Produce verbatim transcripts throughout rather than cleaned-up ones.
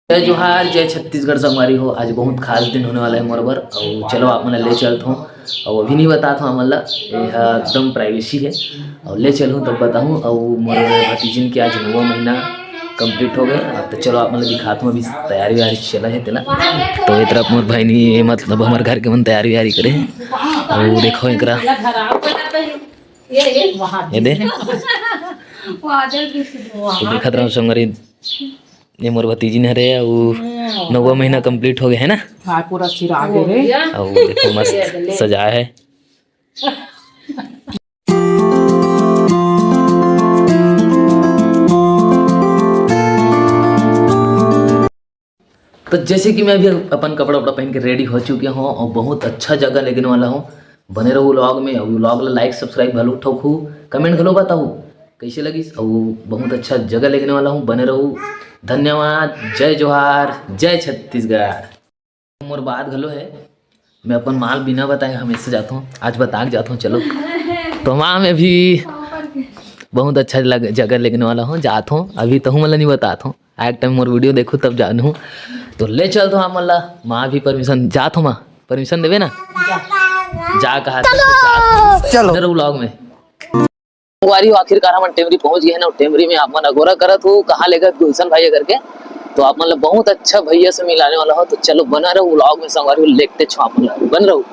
जय जोहार, जय छत्तीसगढ़ संगवारी हो। आज बहुत खास दिन होने वाला है मोर बर। अउ चलो, आप मन ला ले चलत हूँ। अउ अभी नहीं बतात हूँ आप मन ला, ये ह एकदम प्राइवेसी है। अउ ले चलहूँ तब बताहूँ। अउ मोर भतीजिन के आज नौवा महीना कंप्लीट हो गए। तो चलो, आप मन ला दिखात हूँ, अभी तैयारी वैयारी चला है तेला। तो ये तरफ मोर भाई नहीं, ये मतलब हमर घर के मन तैयारी वैयारी करे हैं। अउ देखो एकरा, ये दे, तो देखत रहो संगवारी, ये मोर भतीजिन हरे, अउ नौवा महीना कंप्लीट हो गए है ना। हाँ, पूरा सिरा गे रे। अउ देखो मस्त सजाए है। तो जैसे कि मैं अभी अपन कपड़ा उपड़ा पहन के रेडी हो चुके हूँ और बहुत अच्छा जगह लेगने वाला हूँ। बने रहू व्लॉग में, और व्लॉग ला लाइक सब्सक्राइब घलो ठोकहू, कमेंट घलो बताहू कैसे लगिस, और बहुत अच्छा जगह लेगने वाला हूँ। बने रहू। धन्यवाद। जय जोहार, जय छत्तीसगढ़। मोर बात घलो है, मैं अपन माल बिना बताए हमेशा जाता हूँ, आज बता के जाता हूँ। चलो, तो वहाँ में भी बहुत अच्छा लग, जगह लेगने वाला हूँ, जात हूँ। अभी तो हूँ मतलब नहीं बतात हूँ, एक टाइम मोर वीडियो देखू तब जानहू। तो ले चलत हूँ आप मन ला, माँ भी परमिशन, जात हूँ माँ, परमिशन देवे ना, जा कहा। चलो। बने रहू व्लॉग में। संगवारी हो, आखिरकार हमन टेमरी पहुंच गए हैं ना। टेमरी में आप मन अगोरा करत हो, कहाँ लेगत गुलशन भैया करके, तो आप मन ला बहुत अच्छा भैया से मिलाने वाला हो। तो चलो बना रहो व्लॉग में संगवारी हो, लेगतेच हूँ आप मन ला, बन रहो।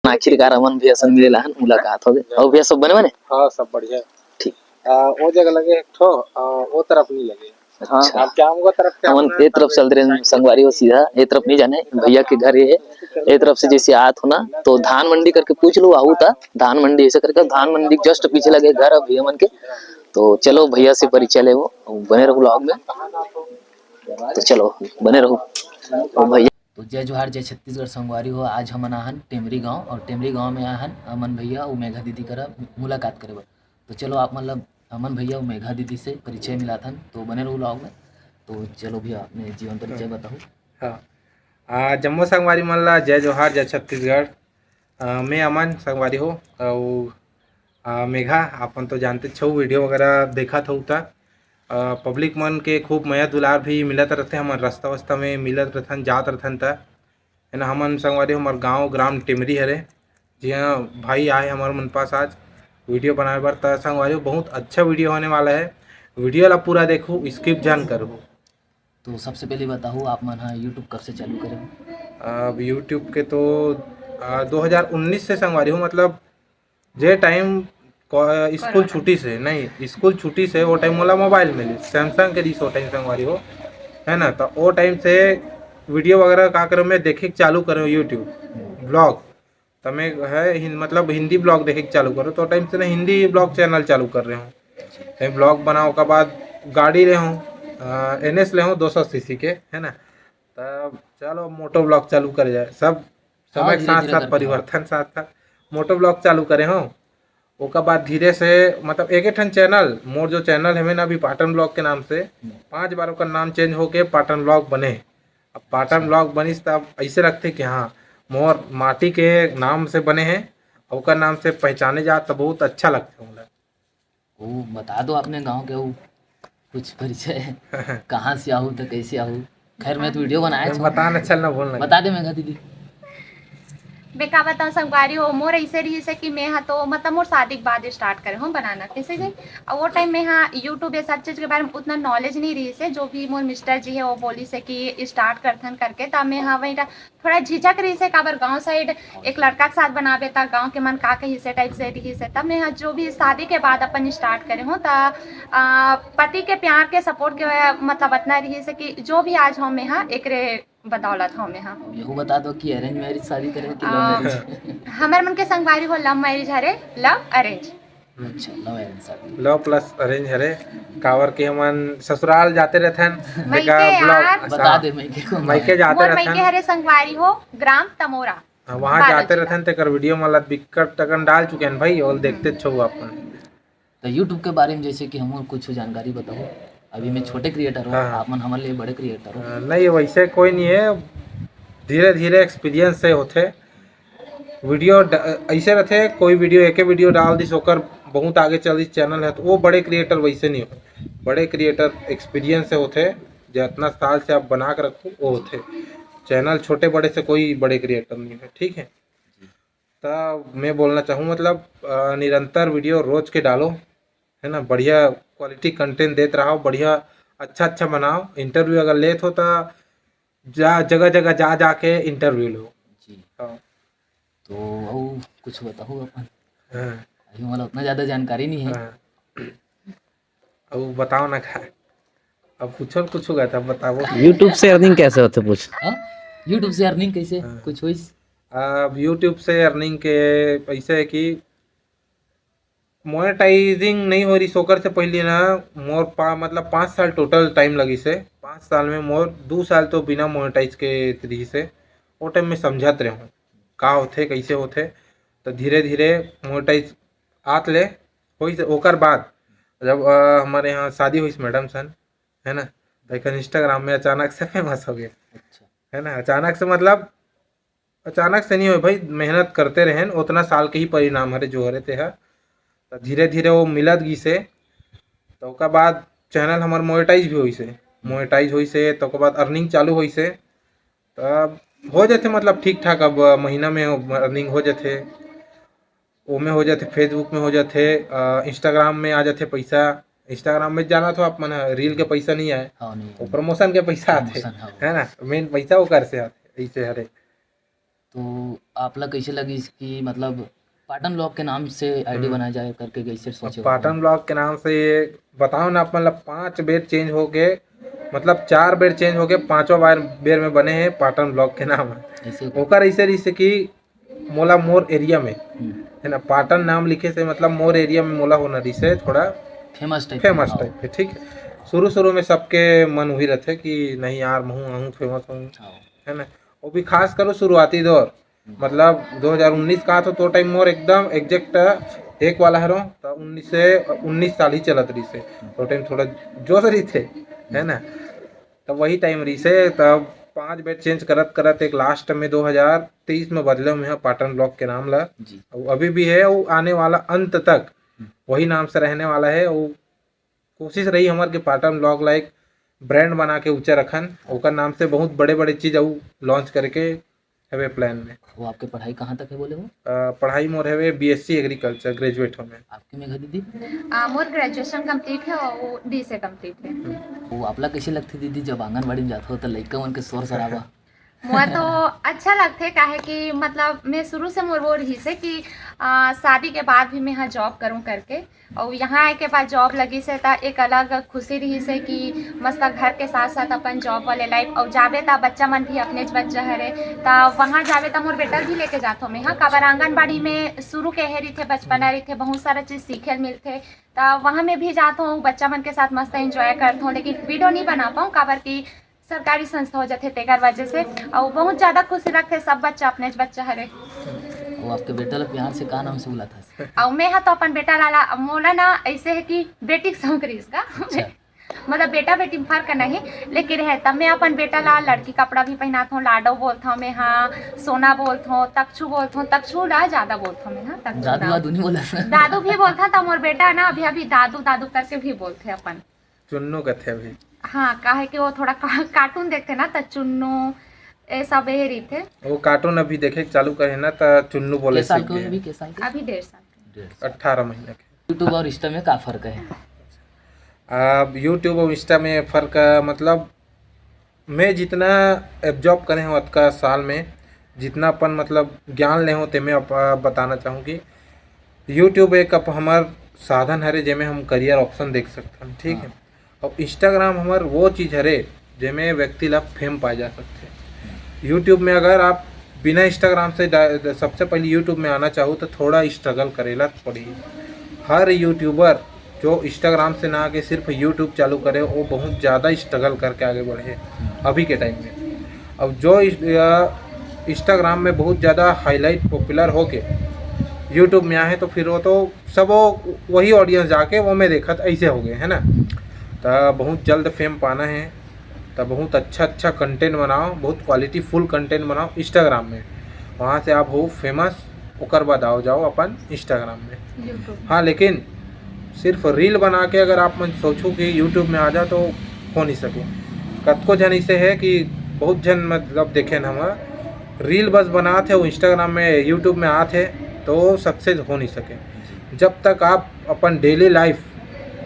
आखिरकार हमन भैया से मिले ला हन, मुलाकात हो गए। और भैया सब बने बने? हाँ, सब बढ़िया। ठीक। आ, वो जगह लगे एक ठो, आ, वो तरफ नहीं लगे। अच्छा। आप क्या हमको तरफ से हमन अपना ए तरफ चल रहे हैं संगवारी हो, सीधा ए तरफ नहीं जाने, भैया के घर ये है। ए तरफ से जैसे आत हो ना, तो धान मंडी करके पूछ लो, आहू ता धान मंडी ऐसे करके, धान मंडी जस्ट पीछे लगे घर है भैया मन के। तो चलो भैया से परिचय ले, वो बने रहो व्लॉग में। तो चलो बने रहो। और भैया तो जय जोहार, जय छत्तीसगढ़ संगवारी हो। आज हमन आहन टेमरी गांव, और टेमरी गांव में आहन अमन भैया और मेघा दीदी करा मुलाकात करे बर। तो चलो आप मतलब अमन भैया और मेघा दीदी से परिचय मिलाथन, तो बने रहो व्लॉग में। तो चलो भैया, अपने जीवन परिचय बताओ। हाँ, आ, जम्मो संगवारी मन ला जय जोहार, जय छत्तीसगढ़। आ, मैं अमन संगवारी हो, अउ आ, मेघा, अपन तो जानते छो, वीडियो वगैरह देखत हो त, आ, पब्लिक मन के खूब मया दुलार भी मिलत रहते, हमन रास्ता वास्ता में मिलत रहथन, जात रहथन त, है ना। हमन संगवारी, हमर गांव ग्राम टेमरी हरे, जिहां भाई आए हमर मन पास आज वीडियो बनाए बर। त संगवारी, बहुत अच्छा वीडियो होने वाला है, वीडियो ला पूरा देखो, स्किप जान करो। तो सबसे पहले बताओ, आप मन हा यूट्यूब कब से चालू करे हो? अब यूट्यूब के तो, आ, दो हज़ार उन्नीस से संगवारी हो, मतलब जे टाइम को-, स्कूल छुट्टी से, नहीं, स्कूल छुट्टी से, वो टाइम मोला मोबाइल मिलिस, सैमसंग के रिहिस वो टाइम संगवारी हो, है ना। तो वो टाइम से वीडियो वगैरह का करो, मैं देखे के चालू करो यूट्यूब ब्लॉग, तो मैं है हिन-, मतलब हिंदी ब्लॉग देखे के चालू करो, तो टाइम से ना हिंदी ब्लॉग चैनल चालू कर रहे हूँ। मैं ब्लॉग बनाओ के बाद गाड़ी ले हूँ, एन एस ले हूँ दो सौ सीसी के, है ना। तब चलो मोटो ब्लॉग चालू कर जाए, सब समय हाँ, के धीरे साथ धीरे साथ करके, हाँ। परिवर्तन साथ साथ मोटो ब्लॉग चालू करे हूँ। ओकर बाद धीरे से, मतलब एक एक ठन चैनल, मोर जो चैनल हवे ना अभी पाटन ब्लॉग के नाम से, हम्म। पांच बार ओकर नाम चेंज होके पाटन ब्लॉग बने। अब पाटन अच्छा। ब्लॉग बनिस त अब ऐसे लगथे कि हाँ, मोर माटी के नाम से बने हे, ओकर नाम से पहचाने जात त बहुत अच्छा लगथे मोला। वो बता दो अपने गांव के, वो कुछ परिचय, कहाँ से आहू तो कैसे आहू? खैर, मैं तो वीडियो बनाए मैं छो। बता ना, चल ना, बोल ना। बता दे मेघा दीदी। मैं का बताऊं संगवारी हो, मोर ऐसे रहिस हे कि मैं हा तो मतलब मोर शादी के बाद स्टार्ट करे हूँ बनाना, कैसे जी। और वो टाइम में हा यूट्यूब ये सब चीज के बारे में उतना नॉलेज नहीं रहिस हे। जो भी मोर मिस्टर जी है वो बोलिस हे कि स्टार्ट करथन करके, तब मैं हा वही थोड़ा झिझक रहिस हे, काबर गांव साइड एक लड़का के साथ बनाबे त गांव के मन का कहिस हे टाइप से रहिस हे। तब मैं हा जो भी शादी के बाद अपन स्टार्ट करे हूँ त आ, पति के प्यार के सपोर्ट के मतलब अतना रहिस हे कि जो भी आज हूँ मैं हा एकरे बदौलत हूँ मैं हा। अब यहू बता दो कि अरेंज मैरिज शादी करे हो कि लव आ, मैरिज? हमर मन के संगवारी हो लव मैरिज हरे, लव अरेंज। अच्छा, लव अरेंज शादी। लव प्लस अरेंज हरे, काबर के हमन ससुराल जाते रहथन। मइके बेकार ब्लॉग, यार। बता हाँ। दे, मइके को मइके जाते मोर रहथन। मइके हरे संगवारी हो, ग्राम तमोरा। हाँ, वहाँ बालोद जाते जिला। रहथन, तेकर वीडियो मन ला बिक्कट अकन डाल चुके हैं भाई, और देखते छो अपन। तो YouTube के बारे में जैसे कि हमन कुछ जानकारी बताओ। अभी मैं छोटे क्रिएटर हूँ, हाँ, हाँ। आप मन हमर ले बड़े क्रिएटर हो। अ, नहीं, वैसे कोई नहीं है, धीरे-धीरे एक्सपीरियंस से होथे। वीडियो ड-, ऐसे रहथे, कोई वीडियो, एके वीडियो डाल दिस, ओकर बहुत आगे चल दिस चैनल है, तो वो बड़े क्रिएटर वैसे नहीं हो। बड़े क्रिएटर एक्सपीरियंस से होथे, जितना साल से आप बना के रखो, वो होथे। चैनल छोटे बड़े से कोई बड़े क्रिएटर नहीं है, ठीक है। त मैं बोलना चाहूँ, मतलब, अ, निरंतर वीडियो रोज के डालो, है ना, बढ़िया क्वालिटी कंटेंट देत रहो, बढ़िया अच्छा अच्छा बनाओ। इंटरव्यू अगर लेत हो त जा, जगह जगह जा जाके इंटरव्यू लो। जी। हाँ। तो अउ कुछ बताओ अपन। हाँ। अभी मोला उतना ज्यादा जानकारी नहीं है। हाँ। अब बताओ ना का, अब पूछो, कुछ होगा तब बताओ। YouTube से अर्निंग कैसे होथे पूछ। हाँ? YouTube से अर्निंग कैसे? हाँ। कुछ होइस? अब YouTube से अर्निंग के ऐसे है कि मोनेटाइजिंग नहीं हो रही, ओकर से पहले ना मोर पा-, मतलब, पाँच साल टोटल टाइम लगिस हे। पाँच साल में मोर दू साल तो बिना मोनेटाइज के रहिस हे। वो टाइम में समझत रहूँ का होथे, कैसे होथे, तो धीरे धीरे मोनेटाइज आत ले होइस। ओकर बाद जब, अ, हमारे यहाँ शादी होइस मैडम सन, है ना, तो एक Instagram में अचानक से फेमस हो गए। अच्छा। है ना, अचानक से, मतलब, अचानक से नहीं होए भाई, मेहनत करते रहेन, उतना साल के ही परिणाम हरे जो हरे ते ह। तो धीरे धीरे वो मिलत गिस हे, तो ओकर बाद चैनल हमर मोनेटाइज भी होइस हे। मोनेटाइज होइस हे, तो ओकर बाद अर्निंग चालू होइस हे। तो अब हो जाथे, मतलब, ठीक ठाक, अब महीना में अर्निंग हो जाथे, ओमे हो जाथे, Facebook में हो जाथे, अ, Instagram में आ जाथे पैसा। Instagram में जानत हो आप मन ह, रील के पैसा नहीं आए, हाँ, नहीं, वो नहीं। प्रमोशन के पैसा आथे, प्रमोशन, हाँ। है ना, मेन पैसा ओकर से आथे, ऐसे हरे। तो आप ला कैसे लगिस कि, मतलब, पाटन ब्लॉग के नाम से आईडी हम्म। बनाया जाए करके कैसे अब सोचे हो? पाटन ब्लॉग के नाम से ये बताओ ना, आप, मतलब, पांच बेर चेंज होके, मतलब, चार बेर चेंज होके पांचवा बार, बेर में बने हैं पाटन ब्लॉग के नाम है। ऐसे ओकर ऐसे रहिस हे कि मोला मोर एरिया में, हम्म। है ना, पाटन नाम लिखे से, मतलब, मोर एरिया में मोला होना रहिस हे थोड़ा फेमस टाइप फेमस के, हाँ। टाइप के, ठीक है। शुरू शुरू में सबके मन वही रहथे कि नहीं यार, महूँ आहूँ फेमस हूँ, हाँ। है ना। वो भी खास करो शुरुआती दौर, हम्म। मतलब, दो हज़ार उन्नीस का तो, तो टाइम मोर एकदम एग्जैक्ट एक वाला हरो, तो उन्नीस से, उन्नीस साल ही चलत रहिस हे। हम्म। तो टाइम थोड़ा जोश रहिथे, है हम्म। ना। तब वही टाइम रहिस हे, तब पांच बेर चेंज करत करत एक लास्ट में दो हज़ार तेईस में बदले हूँ मैं पाटन ब्लॉग के नाम ला। जी। अउ अभी भी है, वो आने वाला अंत तक हम्म। वही नाम से रहने वाला है। वो कोशिश रही हमर के पाटन ब्लॉग ला एक ब्रांड बना के ऊंचा रखन, ओकर नाम से बहुत बड़े बड़े चीज अउ लॉन्च करके हवे प्लान में। वो आपके पढ़ाई कहाँ तक है बोले हो? अ, पढ़ाई मोर हवे बीएससी एग्रीकल्चर, ग्रेजुएट हो मैं। आपके मेघा दीदी? आ, मोर ग्रेजुएशन कंप्लीट है और वो बीएससी कंप्लीट है। वो आपला कैसे लगथे दीदी, जब आंगनबाड़ी में जात हो तो लइका मन के शोर शराबा? मोला तो अच्छा लगथे, काहे कि, मतलब, मैं शुरू से मोर वो रहिस हे कि, आ, शादी के बाद भी मैं यहाँ जॉब करूँ करके, और यहाँ आए के बाद जॉब लगिस हे, त एक अलग खुशी रहिस हे कि मस्त घर के साथ साथ अपन जॉब वाले लाइफ, और जाबे त बच्चा मन भी अपने ज बच्चा हरे, त वहाँ जाबे त मोर बेटा भी लेके जाथो मैं, हाँ, काबर आंगनबाड़ी में शुरू के हे रहिथे, बचपना रहिथे, बहुत सारा चीज सीखे ल मिलथे, त वहाँ में भी जाथो, बच्चा मन के साथ मस्त एंजॉय करथो, लेकिन वीडियो नहीं बना पाऊँ, काबर कि सरकारी संस्था हो जाथे, तेकर वजह से। अउ बहुत ज्यादा खुशी लगथे, सब बच्चा अपने ज बच्चा हरे। वो आपके बेटा ला प्यार से का नाम से बुलाथस? अउ मैं हा तो अपन बेटा ला, ला, मोला ना ऐसे है कि बेटी के संग रहिस का। अच्छा। मतलब, बेटा बेटी में फर्क नहीं, लेकिन है तब मैं अपन बेटा ला लड़की कपड़ा भी पहनात हूँ, लाडो बोलत हूँ मैं, हाँ, सोना बोलत हूँ, तक्षु बोलत हूँ, तक्षु ला ज्यादा बोलत हूँ मैं, हाँ, तक्षु दादू ला। वादू नहीं बोला? दादू भी बोलत हूँ, तो मोर बेटा ना अभी अभी दादू दादू करके भी बोलथे अपन। चुन्नू कथे अभी। हाँ, काहे कि वो थोड़ा का-, कार्टून देखथे ना, त चुन्नू, ए सब यही रहिथे। वो कार्टून अभी देखे के चालू करे ना, त चुन्नू बोले के साल सीख के गए। अभी, के साल के? अभी डेढ़ साल के। डेढ़ साल। अठारह महीना के। YouTube और Insta में का फर्क है? अब YouTube और Insta में फर्क, मतलब, मैं जितना एब्जॉर्ब करे हूँ अतका साल में, जितना अपन, मतलब, ज्ञान ले हूँ, ते मैं अप-, बताना चाहूँ कि YouTube एक अप-, हमर साधन हरे, जेमे हम करियर ऑप्शन देख सकथन, ठीक है। हाँ। और Instagram हमर वो चीज हरे, जेमे व्यक्ति ला फेम पाए जा सकथे। YouTube में अगर आप बिना Instagram से डा-, सबसे पहले YouTube में आना चाहू, तो थोड़ा स्ट्रगल करेला पड़ी। हर यूट्यूबर जो Instagram से ना आके सिर्फ YouTube चालू करे, वो बहुत ज्यादा स्ट्रगल करके आगे बढ़े अभी के टाइम में। अब जो इस-, या Instagram में बहुत ज्यादा हाईलाइट पॉपुलर होके YouTube में आए, तो फिर वो तो सब वो वही ऑडियंस जाके वो में देखत ऐसे हो गए, है ना। तो बहुत जल्द फेम पाना है, तो बहुत अच्छा अच्छा कंटेंट बनाओ, बहुत क्वालिटी फुल कंटेंट बनाओ Instagram में, वहाँ से आप हो फेमस, ओकर बाद आओ जाओ अपन Instagram में। YouTube। हाँ, लेकिन सिर्फ रील बना के अगर आप मन सोचो कि YouTube में आ जा, तो हो नहीं सके। कतको झन इसे हे कि बहुत झन मतलब देखे न हम, रील बस बनात हे, वो Instagram में, YouTube में आत हे, तो सक्सेस हो नहीं सके। जब तक आप अपन daily life,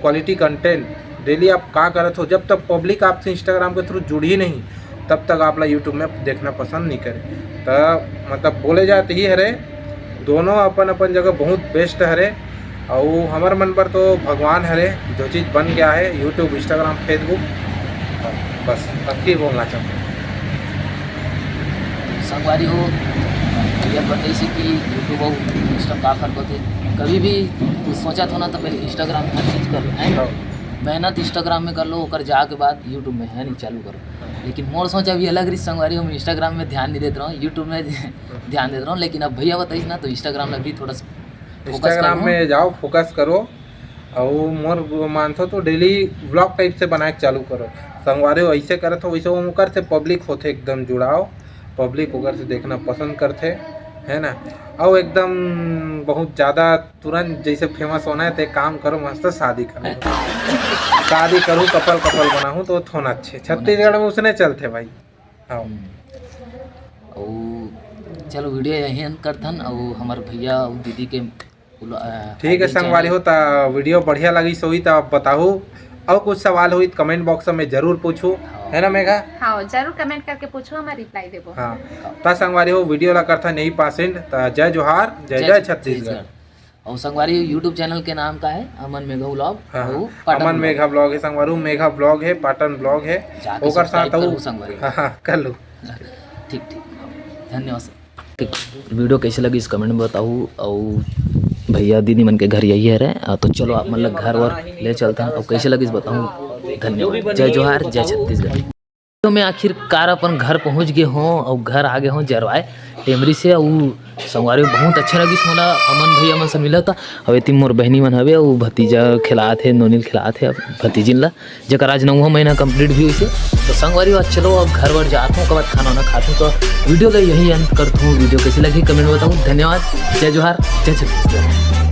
quality content, daily आप का करत हो, जब तक पब्लिक आपसे Instagram के थ्रू जुड़ही नहीं, तब तक आप ला YouTube में देखना पसंद नहीं करे। त मतलब बोले जात ही हरे, दोनों अपन अपन जगह बहुत बेस्ट हरे। अउ हमर मन बर तो भगवान हरे, जो चीज़ बन गया है, YouTube, Instagram, Facebook, बस अतकी बोलना चाहते हैं। संगवारी हो, भैया बताइस कि YouTube अउ Insta का फर्क होथे। कभी भी कुछ सोचत हो ना, तो पहले Instagram में हर चीज़ कर लो, है ना? हाँ। मेहनत Instagram में कर लो, ओकर जाके बाद YouTube में, है नहीं, चालू करो। लेकिन मोर सोच अभी अलग रही संगवारी हो, मैं Instagram में ध्यान नहीं देत रहूँ, YouTube में ध्यान देत रहूँ। लेकिन अब भैया बताइस ना, तो Instagram में भी थोड़ा सा focus कर Instagram लूँ। में जाओ, फोकस करो, अउ मोर मानथो तो डेली व्लॉग टाइप से बनाए के चालू करो। संगवारी हो, ऐसे करत हो, वैसे ओकर से पब्लिक होथे एकदम जुड़ाव, पब्लिक ओकर से देखना पसंद करथे, है ना? अउ एकदम बहुत ज़्यादा तुरंत जैसे फेमस होना है, तो एक काम करो, मस्त शादी करो, शादी करूँ, कपल कपल बनाऊँ, तो होना अच्छे। छत्तीसगढ़ में उसने चलते भाई। हाँ। हम्म। अउ चलो, वीडियो यहीं अंत करथन। अउ हमर भैया अउ दीदी के उला-, अ, ठीक है ID संगवारी हो, channel। त वीडियो बढ़िया लगी सोई त बताहू, अउ कुछ सवाल होई त कमेंट बॉक्स में जरूर पूछू, हाँ। है ना मेघा? हाँ, जरूर कमेंट करके पूछो, हम रिप्लाई देबो। हाँ, त संगवारी हो, वीडियो ला करथन यही पास एंड। त जय जोहार, जय जय छत्तीसगढ़। और संगवारी, YouTube चैनल के नाम का है? अमन मेघा व्लॉग। हाँ, और हाँ। पाटन अमन व्लॉग। मेघा व्लॉग है संगवारी हो, मेघा व्लॉग है, पाटन व्लॉग है, जाके ओकर साथ subscribe अउ करू संगवारी। हाँ, हाँ, कर लो। ठीक, ठीक, धन्यवाद सर। ठीक, वीडियो कैसे लगिस कमेंट में बताहू, और भैया दीदी मन के घर यही है रे। आ, तो चलो, आप मन ला घर वर ले चलथन, और कैसे लगिस बताहू। धन्यवाद, जय जोहार, जय छत्तीसगढ़। तो मैं आखिरकार अपन घर पहुंच गए हों और घर आ गए हों जरवाए टेमरी से। और संगवारी हो, बहुत अच्छा लगिस मोला अमन भैया मन से मिला था। अब एती मोर बहनी मन हवे, वो भतीजा खिलात है, नोनिल खिलात है अब भतीजिन ला, जेकर आज नौवा महीना कंप्लीट भी होइसे। तो संगवारी हो, आज चलो अब घर वर जात हूँ, ओकर बाद खाना वाना खात हूँ। तो वीडियो ला यही अंत करत हूँ। वीडियो कैसे लगी कमेंट बताहू। धन्यवाद, जय जोहार, जय छत्तीसगढ़।